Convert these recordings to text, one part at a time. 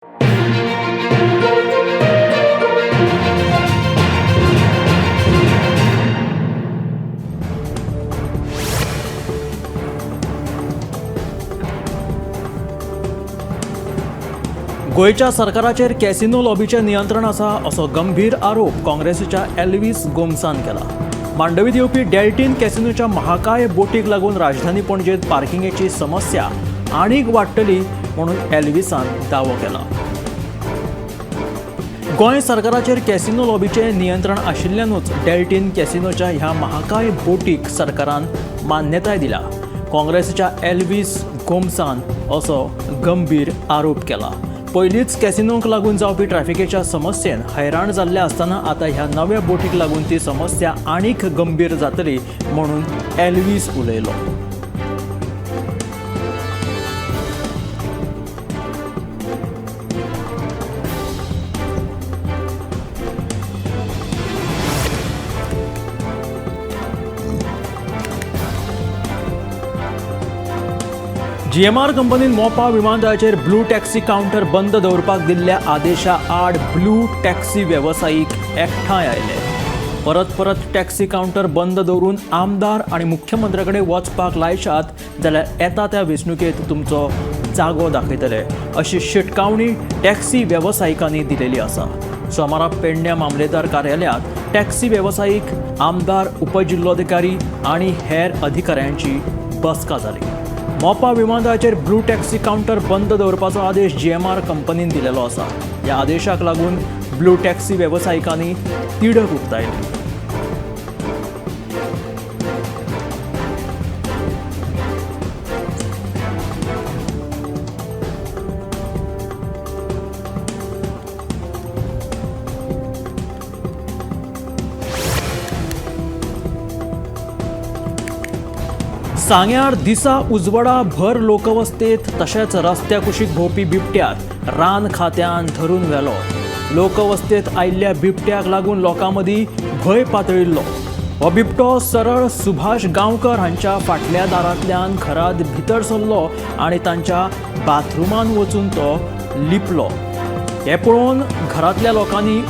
गोंयच्या सरकाराचेर कॅसिनो लॉबीचें नियंत्रण आसा असो गंभीर आरोप काँग्रेसीच्या एल्वीस गोम्सान केला. मांडवीत येवपी डेल्टीन कॅसिनोच्या महाकाय बोटीक लागून राजधानी पणजेत पार्किंगेची समस्या आनीक वाडटली म्हणून एल्वीसान दावो केला. गोंय सरकाराचेर कॅसिनो लॉबीचें नियंत्रण आशिल्ल्यानूच डेल्टीन कॅसिनोच्या ह्या महाकाय बोटीक सरकारान मान्यताय दिल्या. काँग्रेसीच्या एल्वीस गोम्सान असो गंभीर आरोप केला. पयलींच कॅसिनोंक लागून जावपी ट्रॅफिकेच्या समस्येन हैराण जाल्ले आसतना आतां ह्या नव्या बोटीक लागून ती समस्या आनीक गंभीर जातली म्हणून एल्वीस उलयलो. जीएमआर कंपनीन मोपा विमानतळाचेर ब्लू टॅक्सी कावंटर बंद दवरपाक दिल्ल्या आदेशा आड ब्लू टॅक्सी वेवसायीक एकठांय आयले. परत परत टॅक्सी कावंटर बंद दवरून आमदार आनी मुख्यमंत्र्या कडेन वचपाक लायशात जाल्यार येता त्या वेंचणुकेंत तुमचो जागो दाखयतले अशी शिटकावणी टॅक्सी वेवसायिकांनी दिलेली आसा. सोमारा पेडण्या मामलेदार कार्यालयांत टॅक्सी वेवसायीक, आमदार, उपजिल्लोधिकारी आनी हेर अधिकाऱ्यांची बसका जाली. मोपा विमानतळाचेर ब्लू टॅक्सी कावंटर बंद दवरपाचो आदेश जीएमआर कंपनीन दिलेलो आसा. ह्या आदेशाक लागून ब्लू टॅक्सी वेवसायिकांनी तिडक उक्तायली. सांग्यार दिसा उजवाडा भर लोकवस्तेत तशेंच रस्त्या कुशीक भोंवपी बिबट्याक रान खात्यान धरून व्हेलो. लोकवस्तेत आयिल्ल्या बिबट्याक लागून लोकां मदीं भंय पातळिल्लो. हो बिबटो सरळ सुभाष गांवकर हांच्या फाटल्या दारांतल्यान घरांत भितर सरलो आनी तांच्या बाथरुमांत वचून तो लिपलो. हें पळोवन घरांतल्या लोकांनी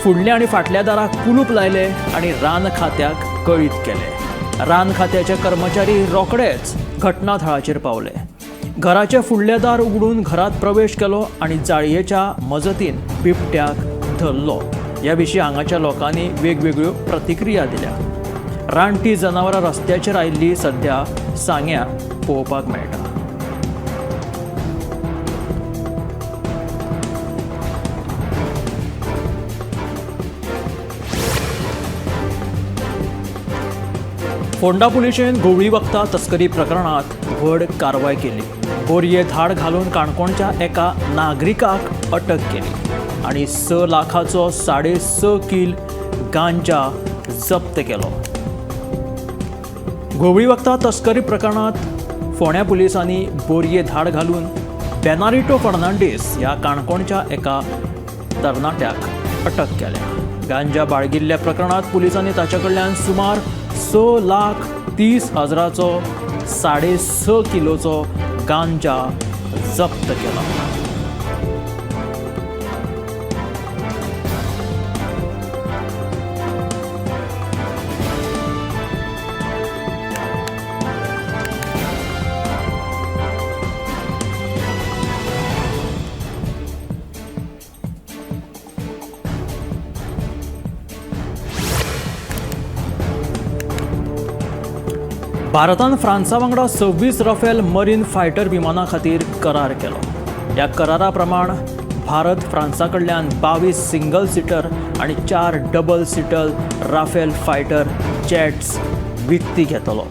फुडल्या आनी फाटल्या दाराक कुलूप लायले आनी रान खात्याक कळीत केलें. रान खात्याचे कर्मचारी रोखडेच घटनाथळाचेर पावले. घराचे फुडले दार उगडून घरांत प्रवेश केलो आनी जाळयेच्या मजतीन बिबट्याक धरलो. ह्या विशीं हांगाच्या लोकांनी वेगवेगळ्यो प्रतिक्रिया दिल्या. रानटी जनावरां रस्त्याचेर आयिल्ली सध्या सांग्यार पळोवपाक मेळटा. फोंडा पुलिशेन घुंवळी वखदां तस्करी प्रकरणांत व्हड कारवाय केली. बोरये धाड घालून काणकोणच्या एका नागरिकाक अटक केली आनी 6 लाखाचो 6.5 कील गांजा जप्त केलो. घुंवळी वखदां तस्करी प्रकरणांत फोंड्या पुलिसांनी बोरये धाड घालून बेनारिटो फर्नांडीस ह्या काणकोणच्या एका तरणाट्याक अटक केल्या. गांजा बाळगिल्ल्या प्रकरणांत पुलिसांनी ताचे कडल्यान सुमार 6,30,000चो 6.5 किलोचो गांजा जप्त केला. भारतान फ्रांसा वांगडा 26 राफेल मरीन फायटर विमाना खातीर करार केलो. ह्या करारा प्रमाण भारत फ्रांसा कडल्यान 22 सिंगल सिटर आनी 4 double seater Rafale fighter jets विकती घेतलो.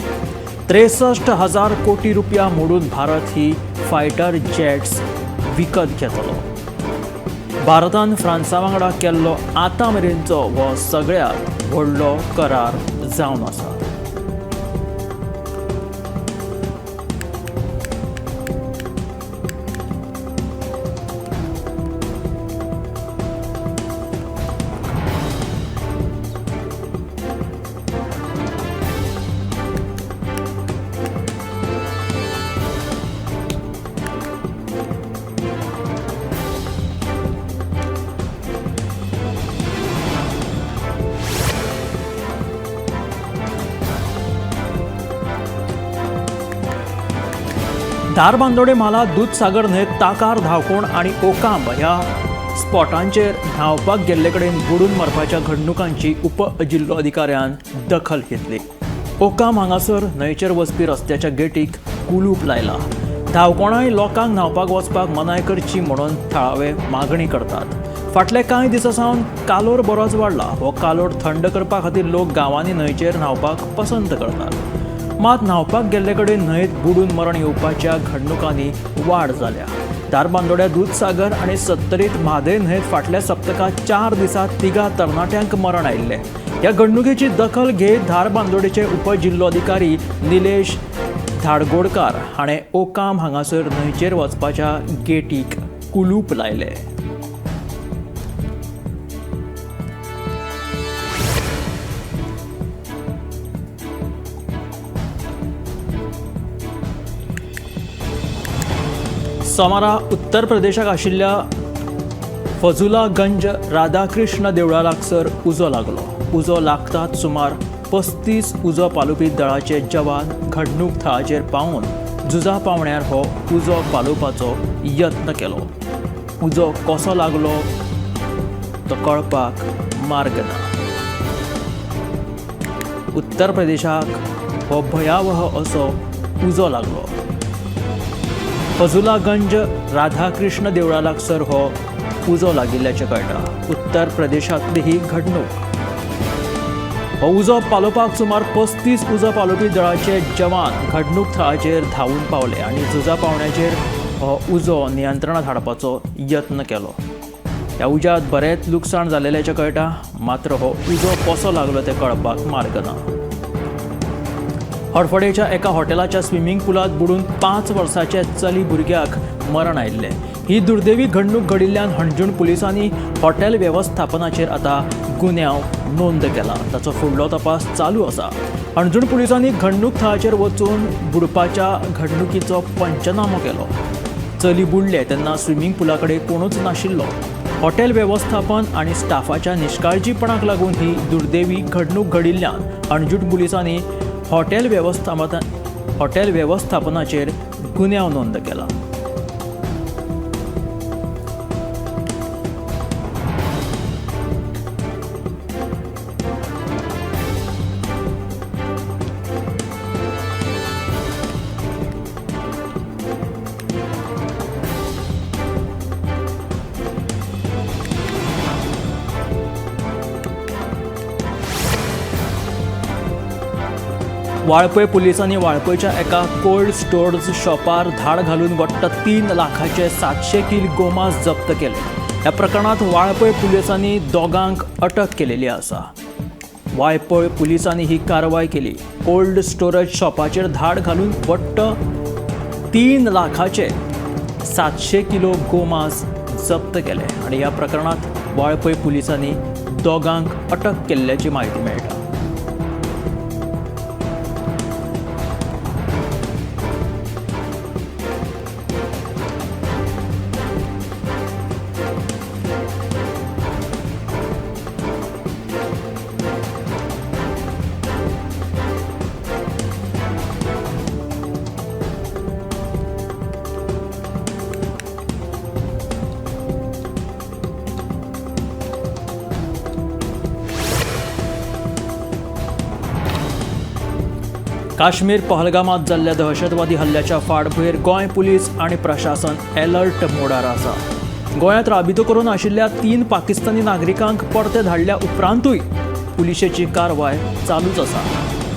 63,000 कोटी रुपया मोडून भारत ही फायटर जेट्स विकत घेतलो. भारतान फ्रांसा वांगडा केल्लो आतां मेरेनचो हो सगळ्यांत व्हडलो करार जावन आसा. धारबांदोडे म्हालांत दुदसागर न्हंयेत ताकार धांवकोण आनी ओकांब ह्या स्पॉटांचेर न्हांवपाक गेल्ले कडेन बुडून मरपाच्या घडणुकांची उपजिल्लोधिकाऱ्यान दखल घेतली. ओकांब हांगासर न्हंयचेर वचपी रस्त्याच्या गेटीक कुलूप लायला. धांवकोणाय लोकांक न्हांवपाक वचपाक मनाय करची म्हणून थळावे मागणी करतात. फाटले कांय दिसां सावन कालोर बरोच वाडला. हो कालोर थंड करपा खातीर लोक गांवांनी न्हंयचेर न्हांवपाक पसंत करतात. मात न्हांवपाक गेल्ले कडेन न्हंयेत बुडून मरण येवपाच्या घडणुकांनी वाड जाल्या. धारबांदोड्या दुदसागर आनी सत्तरीत म्हादय न्हंयेत फाटल्या सप्तकांत 4 दिसांत 3 तरणाट्यांक मरण आयिल्लें. ह्या घडणुकेची दखल घेत धारबांदोडेचे उपजिल्लोधिकारी निलेश धाडगोडकार हाणें ओकांब हांगासर न्हंयचेर वचपाच्या गेटीक कुलूप लायलें. सोमारा उत्तर प्रदेशाक आशिल्ल्या फजुलागंज राधाकृष्ण देवळा लागसर उजो लागलो. उजो लागतात सुमार 35 उजो पालोवपी दळाचे जवान घडणूक थळाचेर पावून झुजा पावण्यार हो उजो पालोवपाचो यत्न केलो. उजो कसो लागलो तो कळपाक मार्ग ना. उत्तर प्रदेशाक हो भयावह असो उजो लागलो. फजुलागंज राधाकृष्ण देवळा लागसर हो उजो लागिल्ल्याचें कळटा. उत्तर प्रदेशांतली ही घडणूक. हो उजो पालोवपाक सुमार 35 उजो पालोवपी दळाचे जवान घडणूक थळाचेर धांवून पावले आनी झुजा पावण्याचेर हो उजो नियंत्रणांत हाडपाचो यत्न केलो. ह्या उज्यांत बरेंच लुकसाण जाल्ल्याचें कळटा, मात्र हो उजो कसो लागलो तें कळपाक मार्ग ना. हडफडेच्या एका हॉटेलाच्या स्विमींग पुलांत बुडून 5 वर्सांच्या चली भुरग्याक मरण आयिल्लें. ही दुर्दैवी घडणूक घडिल्ल्यान हणजूण पुलिसांनी हॉटेल वेवस्थापनाचेर आतां गुन्यांव नोंद केला. ताचो फुडलो तपास चालू आसा. हणजूण पुलिसांनी घडणूक थळाचेर वचून बुडपाच्या घडणुकीचो पंचनामो केलो. चली बुडले तेन्ना स्विमींग पुला कडेन कोणूच नाशिल्लो. हॉटेल वेवस्थापन आनी स्टाफाच्या निश्काळजीपणाक लागून ही दुर्दैवी घडणूक घडिल्ल्यान हणजूण पुलिसांनी हॉटेल वेवस्थापनाचेर गुन्यांव नोंद केला. वाळपय पुलिसांनी वाळपयच्या एका कोल्ड स्टोरेज शॉपार धाड घालून वट्ट 3 लाखाचे 700 किल गोमांस जप्त केले. ह्या प्रकरणांत वाळपय पुलिसांनी 2 अटक केलेली आसा. वाळपय पुलिसांनी ही कारवाय केली. कोल्ड स्टोरेज शॉपाचेर धाड घालून वट्ट 3 लाखाचे 700 किलो गोमांस जप्त केले आनी ह्या प्रकरणांत वाळपय पुलिसांनी 2 अटक केल्ल्याची म्हायती मेळटा. काश्मीर पहलगामात जाल्ल्या दहशतवादी हल्ल्याच्या फाटभुंयेर गोंय पुलीस आनी प्रशासन अलर्ट मोडार आसा. गोंयांत राबितो करून आशिल्ल्या 3 पाकिस्तानी नागरिकांक परते धाडल्या उपरांतूय पुलिशेची कारवाय चालूच आसा.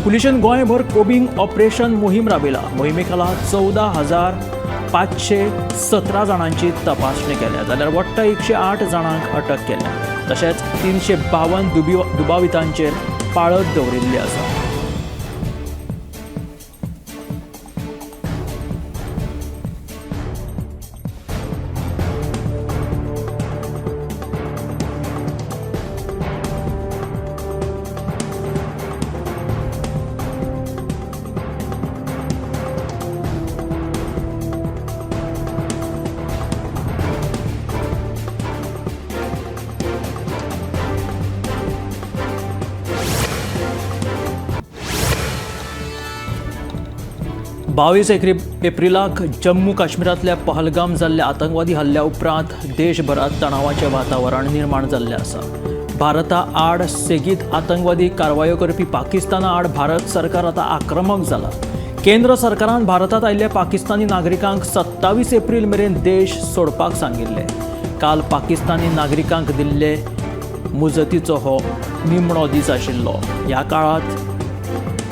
पुलिशेन गोंयभर कोबिंग ऑपरेशन मोहीम राबयला. मोहिमे खाला 14,517 जाणांची तपासणी केल्या, जाल्यार वट्ट 108 जाणांक अटक केल्या. तशेंच 352 दुबावितांचेर पाळत दवरिल्ली आसा. 22 एप्रिलाक जम्मू काश्मीरांतल्या पहलगाम जाल्ल्या आतंकवादी हल्ल्या उपरांत देशभरात तणावाचें वातावरण निर्माण जाल्लें आसा. भारता आड सेगीत आतंकवादी कारवायो करपी पाकिस्ताना आड भारत सरकार आतां आक्रमक जाला. केंद्र सरकारान भारतांत आयिल्ल्या पाकिस्तानी नागरिकांक 27 एप्रिल मेरेन देश सोडपाक सांगिल्लें. काल पाकिस्तानी नागरिकांक दिल्ले मुजतीचो हो निमणो दीस आशिल्लो. ह्या काळांत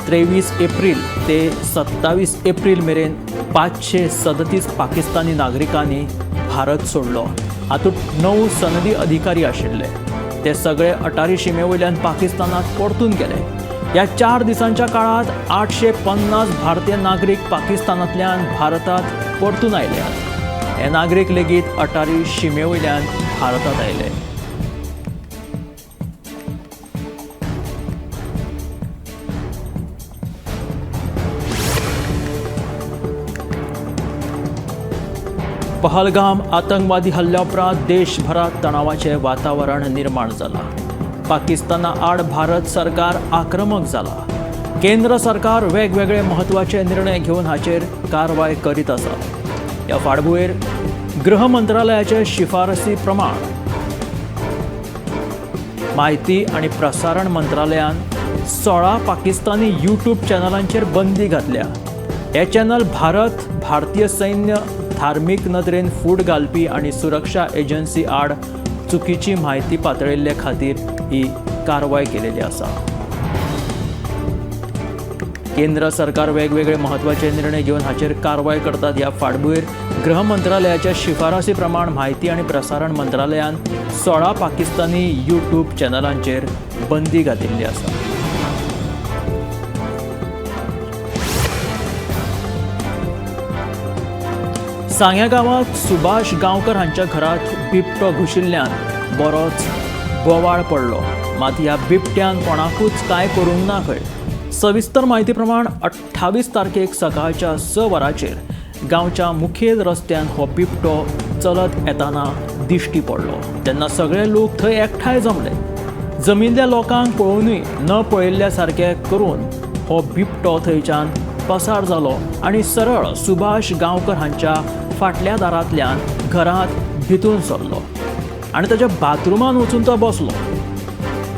23 एप्रिल ते 27 एप्रिल मेरेन 537 पाकिस्तानी नागरिकांनी भारत सोडलो. हातूंत 9 सनदी अधिकारी आशिल्ले. ते सगळे अटारी शिमे वयल्यान पाकिस्तानात परतून गेले. ह्या 4 दिसांच्या काळांत 850 भारतीय नागरीक पाकिस्तानांतल्यान भारतांत परतून आयल्यात. हे नागरीक लेगीत अटारी शिमे वयल्यान भारतांत आयले. पहलगाम आतंकवादी हल्ल्या उपरांत देशभरात तणावाचें वातावरण निर्माण जालां. पाकिस्ताना आड भारत सरकार आक्रमक जाला. केंद्र सरकार वेगवेगळे म्हत्वाचे निर्णय घेवन हाचेर कारवाय करीत आसा. ह्या फाटभुंयेर गृह मंत्रालयाचे शिफारसी प्रमाण म्हायती आनी प्रसारण मंत्रालयान 16 पाकिस्तानी यूट्यूब चॅनलांचेर बंदी घातल्या. हे चॅनल भारत, भारतीय सैन्य, धार्मीक नदरेन फूट घालपी आनी सुरक्षा एजन्सी आड चुकीची म्हायती पातळिल्ले खातीर ही कारवाय केलेली आसा. केंद्र सरकार वेगवेगळे म्हत्वाचे निर्णय घेवन हाचेर कारवाय करतात. ह्या फाटभुंयेर गृह मंत्रालयाच्या शिफारसी प्रमाण म्हायती आनी प्रसारण मंत्रालयान 16 पाकिस्तानी यूट्यूब चॅनलांचेर बंदी घातिल्ली आसा. सांग्या गांवांत सुभाष गांवकर हांच्या घरांत बिबटो घुशिल्ल्यान बरोच बोवाळ पडलो. मात ह्या बिबट्यान कोणाकूच कांय करूंक ना खंय. सविस्तर म्हायती प्रमाण 28 तारखेक सकाळच्या 6 वरांचेर गांवच्या मुखेल रस्त्यान हो बिबटो चलत येताना दिश्टी पडलो. तेन्ना सगळे लोक थंय एकठांय जमले. जमिल्ल्या लोकांक पळोवनूय न पळयल्ल्या सारकें करून हो बिबटो थंयच्यान पसार जालो आनी सरळ सुभाष गांवकर हांच्या फाटल्या दारांतल्यान घरांत भितून सरलो आनी ताच्या बाथरुमान वचून तो बसलो.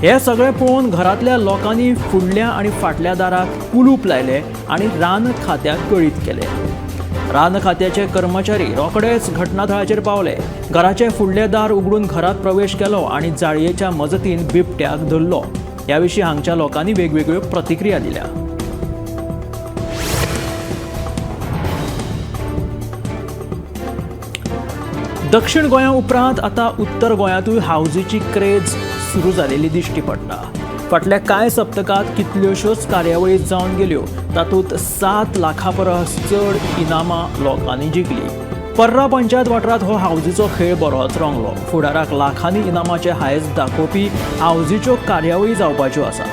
हे सगळें पळोवन घरांतल्या लोकांनी फुडल्या आनी फाटल्या दाराक कुलूप लायले आनी रान खात्याक कळीत केलें. रान खात्याचे कर्मचारी रोखडेच घटनाथळाचेर पावले. घराचें फुडलें दार उगडून घरांत प्रवेश केलो आनी जाळयेच्या मजतीन बिबट्याक धरलो. ह्या विशीं हांगच्या लोकांनी वेगवेगळ्यो प्रतिक्रिया दिल्या. दक्षिण गोंया उपरांत आतां उत्तर गोंयांतूय हावजीची क्रेज सुरू जालेली दिश्टी पडटा. फाटल्या कांय सप्तकांत कितल्योश्योच कार्यावळी जावन गेल्यो. तातूंत 7 लाखां परस चड इनामां लोकांनी जिखली. पर्रा पंचायत वाठारांत हो हावजीचो खेळ बरोच रंगलो. फुडाराक लाखांनी इनामाचे हायस दाखोवपी हावजीच्यो कार्यावळी जावपाच्यो आसा.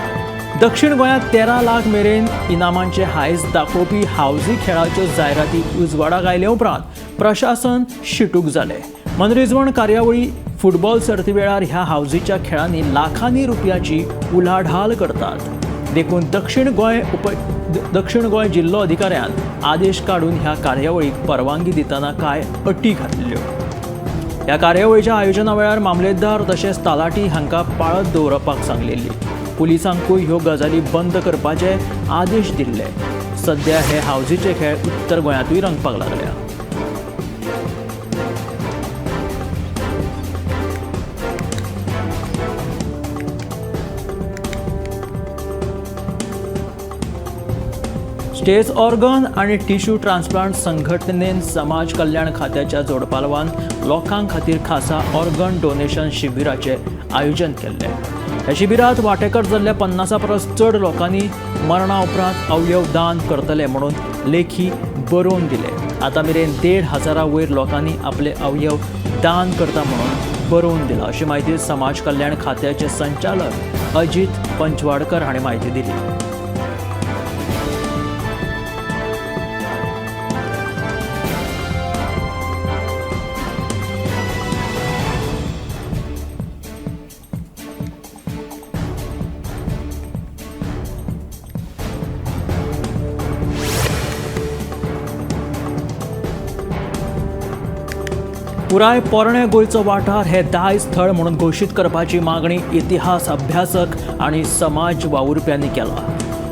दक्षिण गोंयांत 13 लाख मेरेन इनामांचे हायस दाखोवपी हावजी खेळाच्यो जायराती उजवाडाक आयले उपरांत प्रशासन शिटूक जालें. मनरिजवण कार्यावळी, फुटबॉल सर्ती वेळार ह्या हावजीच्या खेळांनी लाखांनी रुपयाची उलाढाल करतात. देखून दक्षिण गोंय जिल्लो अधिकाऱ्यान आदेश काडून ह्या कार्यावळीक परवानगी दितना कांय अटी घातल्यो. ह्या कार्यावळीच्या आयोजना वेळार मामलेदार तशेंच तलाठी हांकां पाळत दवरपाक सांगलेली. पुलिसांकूय ह्यो गजाली बंद करपाचे आदेश दिल्ले. सद्या हे हावजीचे खेळ उत्तर गोंयांतूय रंगपाक लागल्या. स्टेज ऑर्गन आनी टिश्यू ट्रान्सप्लांट संघटनेन समाज कल्याण खात्याच्या जोडपालवान लोकां खातीर खासा ऑर्गन डोनेशन शिबिराचें आयोजन केल्लें. ह्या शिबिरांत वांटेकार जाल्ल्या 50 परस चड लोकांनी मरणा उपरांत अवयव दान करतले म्हणून लेखी बरोवन दिले. आतां मेरेन 1500 वयर लोकांनी आपले अवयव दान करता म्हणून बरोवन दिला अशी म्हायती समाज कल्याण खात्याचे संचालक अजित पंचवाडकर हांणी म्हायती दिली. पुराय पोरणे गोंयचो वाठार हे दायज थळ म्हणून घोशीत करपाची मागणी इतिहास अभ्यासक आनी समाज वावुरप्यांनी केला.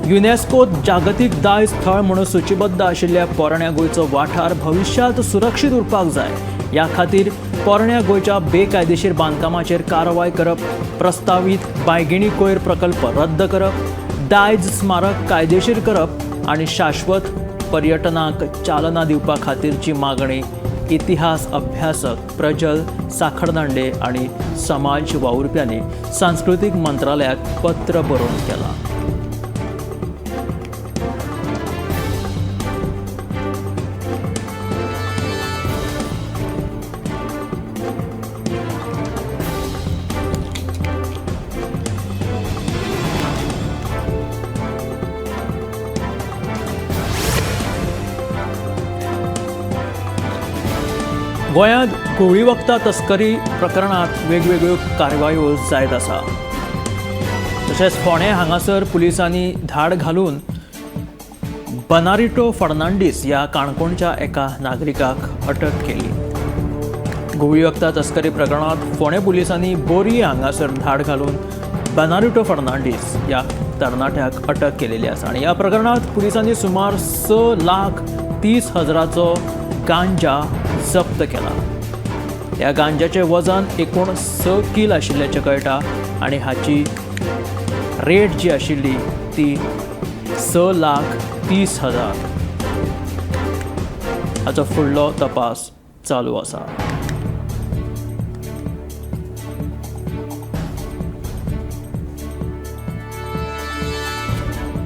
युनेस्कोत जागतीक दायज थळ म्हणून सूचीबद्ध आशिल्ल्या पोरण्या गोंयचो वाठार भविश्यांत सुरक्षीत उरपाक जाय. ह्या खातीर पोरण्या गोंयच्या बेकायदेशीर बांदकामाचेर कारवाय करप, प्रस्तावीत बायगिणी कोयर प्रकल्प रद्द करप, दायज स्मारक कायदेशीर करप आनी शाश्वत पर्यटनाक चालना दिवपा खातीरची मागणी इतिहास अभ्यासक प्रजल साखरदांडे आनी समाज वावुरप्यांनी सांस्कृतीक मंत्रालयाक पत्र बरोवन केलां. गोंयांत घुंवळी वखदां तस्करी प्रकरणांत वेगवेगळ्यो कारवायो जायत आसा. तशेंच फोंडें हांगासर पुलिसांनी धाड घालून बनारिटो फर्नांडीस ह्या काणकोणच्या एका नागरिकाक अटक केली. घुंवळी वखदां तस्करी प्रकरणांत फोंडें पुलिसांनी बोरये हांगासर धाड घालून बनारिटो फर्नांडीस ह्या तरणाट्याक अटक केलेली आसा आनी ह्या प्रकरणांत पुलिसांनी सुमार 6,30,000चो गांजा जप्त केला. ह्या गांजाचें वजन एकूण 6 कील आशिल्ल्याचें कळटा आनी हाची रेट जी आशिल्ली ती 6,30,000. हाचो फुडलो तपास चालू आसा.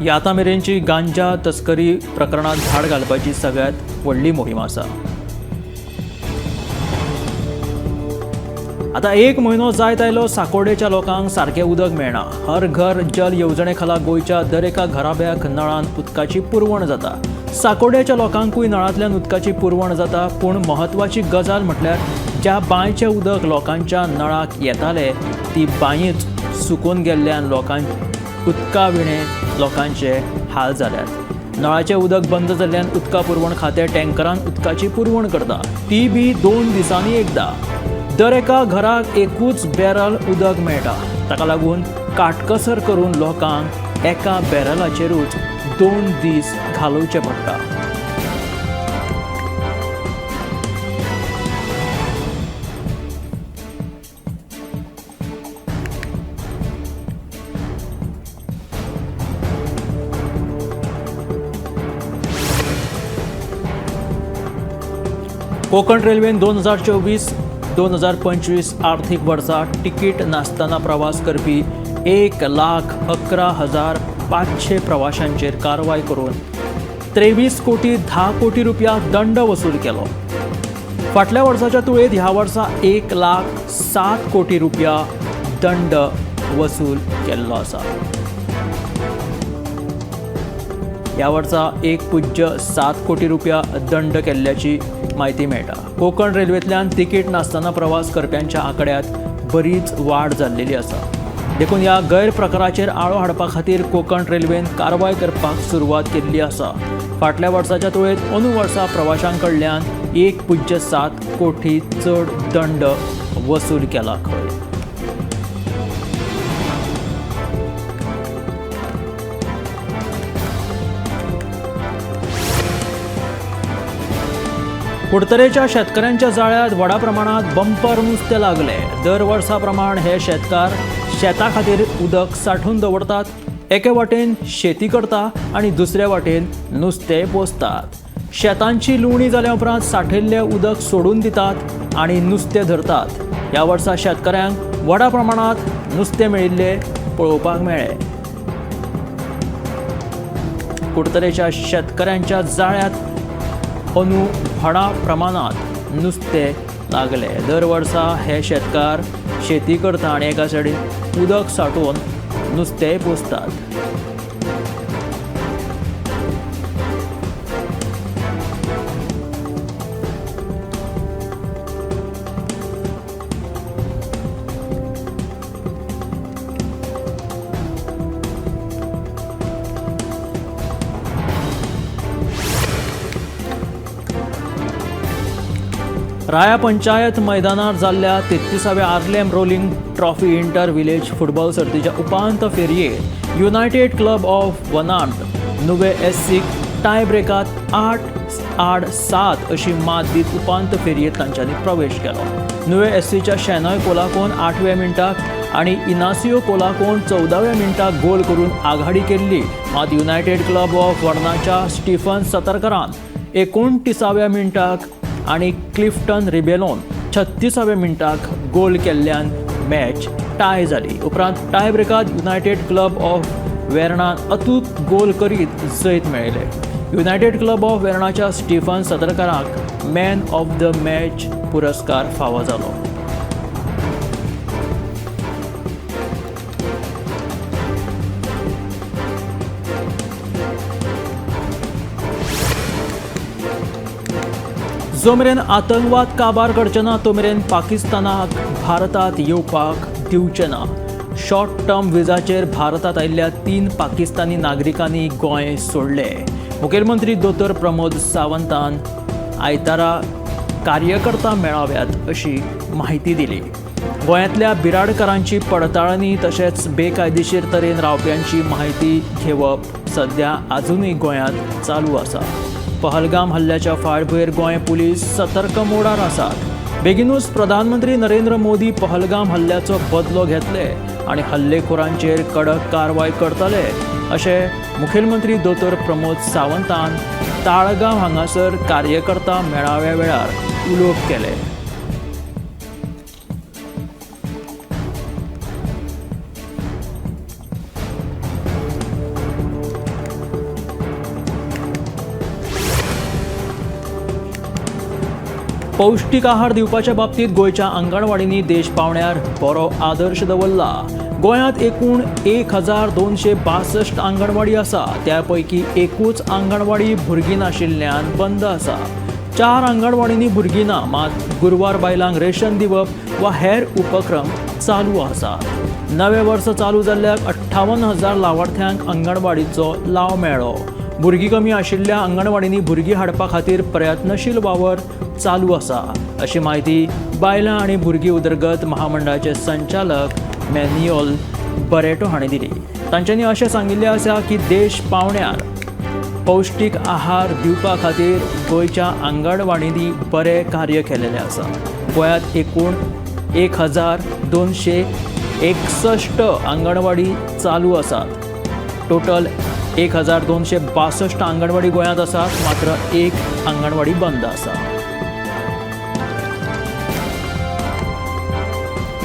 ही आतां मेरेनची गांजा तस्करी प्रकरणांत धाड घालपाची सगळ्यांत व्हडली मोहीम आसा. आतां एक म्हयनो जायत आयलो साकोर्डेच्या लोकांक सारकें उदक मेळना. हर घर जल येवजणे खाला गोंयच्या दर एका घराब्याक नळान उदकाची पुरवण जाता. साकोर्डेच्या लोकांकूय नळांतल्यान उदकाची पुरवण जाता, पूण म्हत्वाची गजाल म्हटल्यार ज्या बांयचें उदक लोकांच्या नळाक येतालें ती बांयच सुकून गेल्ल्यान लोकांक उदका विणें लोकांचे हाल जाल्यात. नळाचें उदक बंद जाल्ल्यान उदका पुरवण खातें टँकरान उदकाची पुरवण करता, ती बी 2 दिसांनी एकदां. दर एका घराक एकूच बॅरल उदक मेळटा. ताका लागून काटकसर करून लोकांक एका बॅरलाचेरूच 2 दीस घालोवचे पडटा. कोकण रेल्वेन 2024-2025 आर्थिक वर्सा तिकीट नासतना प्रवास करपी 1,11,500 प्रवाशांचेर कारवाय करून 23.10 कोटी रुपया दंड वसूल केलो. फाटल्या वर्साच्या तुळेंत ह्या वर्सा 1,07 कोटी रुपया दंड वसूल केल्लो आसा. ह्या वर्सा 1.07 कोटी रुपया दंड केल्ल्याची म्हायती मेळटा. कोकण रेल्वेंतल्यान तिकीट नासतना प्रवास करप्यांच्या आंकड्यांत बरीच वाड जाल्लेली आसा. देखून ह्या गैरप्रकाराचेर आळो हाडपा खातीर कोकण रेल्वेन कारवाय करपाक सुरवात केल्ली आसा. फाटल्या वर्साच्या तुळेंत अंदू वर्सा प्रवाशां कडल्यान 1.07 कोटी चड दंड वसूल केला खंय. कुडतरेच्या शेतकऱ्यांच्या जाळ्यांत व्हडा प्रमाणात बंपर नुस्तें लागले. दर वर्सा प्रमाण हे शेतकार शेता खातीर उदक सांठोवन दवरतात. एके वाटेन शेती करता आनी दुसरे वाटेन नुस्तें पोसतात. शेतांची लुवणी जाल्या उपरांत सांठयल्लें उदक सोडून दितात आनी नुस्तें धरतात. ह्या वर्सा शेतकऱ्यांक व्हडा प्रमाणात नुस्तें मेळिल्लें पळोवपाक मेळ्ळें. कुडतरेच्या शेतकऱ्यांच्या जाळ्यांत अंदू व्हडा प्रमाणात नुस्तें लागले. दर वर्सा हे शेतकार शेती करता आनी एका सायडीन उदक सांठोवन नुस्तें पोसतात. राया पंचायत मैदानार जाल्ल्या 33व्या Arlem rolling trophy inter village football सर्तीच्या उपांत फेरयेंत युनायटेड क्लब ऑफ वनांत नुवे एससीक टाय ब्रेकात 8-7 अशी मात दीत उपांत फेरयेंत तांच्यांनी प्रवेश केलो. नुवे एससीच्या शेनॉय कोलाकोन 8व्या मिनटाक आनी इनासियो कोलाकोन 14व्या मिनटाक गोल करून आघाडी केल्ली. मात युनायटेड क्लब ऑफ वर्णाच्या स्टीफन सतरकरान 29व्या मिनटाक आनी क्लिफ्टन रिबेलोन 36व्या मिनटाक गोल केल्ल्यान मॅच टाय जाली. उपरांत टाय ब्रेकात युनायटेड क्लब ऑफ वेर्णान अतूट गोल करीत जैत मेळयले. युनायटेड क्लब ऑफ वेर्णाच्या स्टीफन सतरकराक मॅन ऑफ the match पुरस्कार फावो जालो. जो मेरेन आतंकवाद काबार करचे ना तो मेरेन पाकिस्तानाक भारतात येवपाक दिवचे ना. शॉर्ट टर्म विजाचेर भारतात आयिल्ल्या 3 पाकिस्तानी नागरिकांनी गोंय सोडले. मुखेलमंत्री दोतोर प्रमोद सावंतान आयतारा कार्यकर्ता मेळाव्यात अशी म्हायती दिली. गोंयांतल्या बिराडकारांची पडताळणी तशेंच बेकायदेशीर तरेन रावप्यांची म्हायती घेवप सध्या आजुनूय गोंयांत चालू आसा. पहलगाम हल्ल्याच्या फाटभुंयेर गोंय पुलीस सतर्क मोडार आसात. बेगिनूच प्रधानमंत्री नरेंद्र मोदी पहलगाम हल्ल्याचो बदलो घेतले आनी हल्लेखोरांचेर कडक कारवाय करतले अशें मुखेलमंत्री दोतोर प्रमोद सावंतान ताळगांव हांगासर कार्यकर्ता मेळाव्या वेळार उलोवप केलें. पौष्टीक आहार दिवपाच्या बाबतीत गोंयच्या अंगणवाडींनी देश पावण्यार बरो आदर्श दवरला. गोंयांत एकूण 1262 अंगणवाडी आसा. त्या पैकी एकूच अंगणवाडी भुरगीं नाशिल्ल्यान बंद आसा. 4 अंगणवाडींनी भुरगीं ना, मात गुरवार बायलांक रेशन दिवप वा हेर उपक्रम चालू आसात. नवें वर्स चालू जाल्ल्याक 58,000 लावार्थ्यांक अंगणवाडीचो लाव मेळ्ळो. भुरगीं कमी आशिल्ल्या अंगणवाडींनी भुरगीं हाडपा खातीर प्रयत्नशील वावर चालू आसा अशी म्हायती बायलां आनी भुरगीं उदरगत महामंडळाचे संचालक मॅन्युअल बरेटो हांणी दिली. तांच्यांनी अशें सांगिल्लें आसा की देश पावण्यार पौष्टीक आहार दिवपा खातीर गोंयच्या अंगणवाडींनी बरें कार्य केलेलें आसा. गोंयांत एकूण 1261 अंगणवाडी चालू आसात. टोटल 1262 अंगणवाडी गोंयांत आसात, मात्र 1 अंगणवाडी बंद आसा.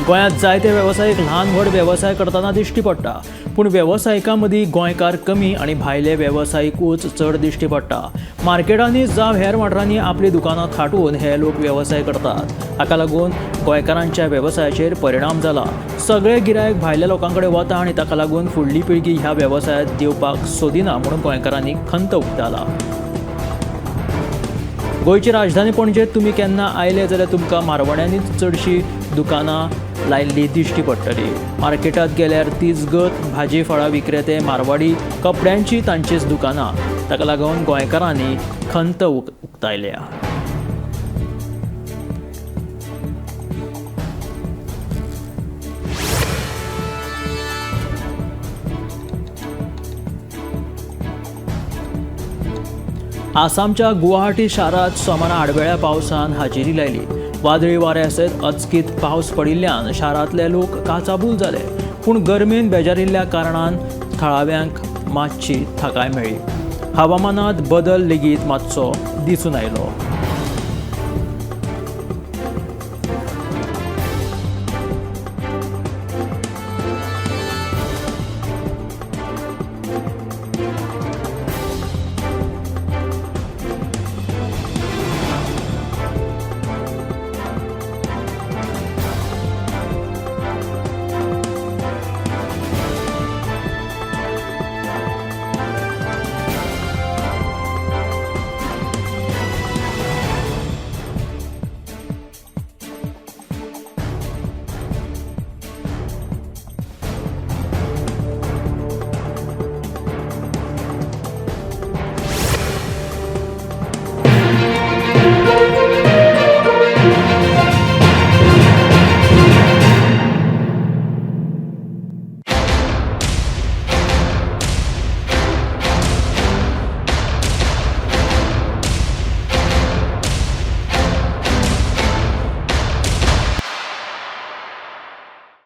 गोंयांत जायते वेवसायीक ल्हान व्हड वेवसाय करतना दिश्टी पडटा, पूण वेवसायिकां मदीं गोंयकार कमी आनी भायले वेवसायिकूच चड दिश्टी पडटा. मार्केटांनी जावं हेर वाठारांनी आपलीं दुकानां थाटून हे लोक वेवसाय करतात. हाका लागून गोंयकारांच्या वेवसायाचेर परिणाम जाला. सगळे गिरायक भायल्या लोकां कडेन वता आनी ताका लागून फुडली पिळगी ह्या वेवसायांत देंवपाक सोदिना म्हणून गोंयकारांनी खंत उक्तायला. गोंयची राजधानी पणजेत तुमी केन्ना आयले जाल्यार तुमकां मारवाड्यांनीच चडशीं दुकानां लायिल्ली दिश्टी पडटली. मार्केटांत गेल्यार तीच गत, भाजी फळां विक्रेते मारवाडी, कपड्यांची तांचीच दुकानां. ताका लागून गोंयकारांनी खंत उक्तायल्या. आसामच्या गुवाहाटी शारांत सोमारा आडवेळ्या पावसान हाजेरी लायली. वादळी वाऱ्या सयत अचकीत पावस पडिल्ल्यान शारांतले लोक काचाबूल जाले, पूण गरमेन बेजारिल्ल्या कारणान थळाव्यांक मातशी थाकाय मेळ्ळी. हवामानांत बदल लेगीत मातसो दिसून आयलो.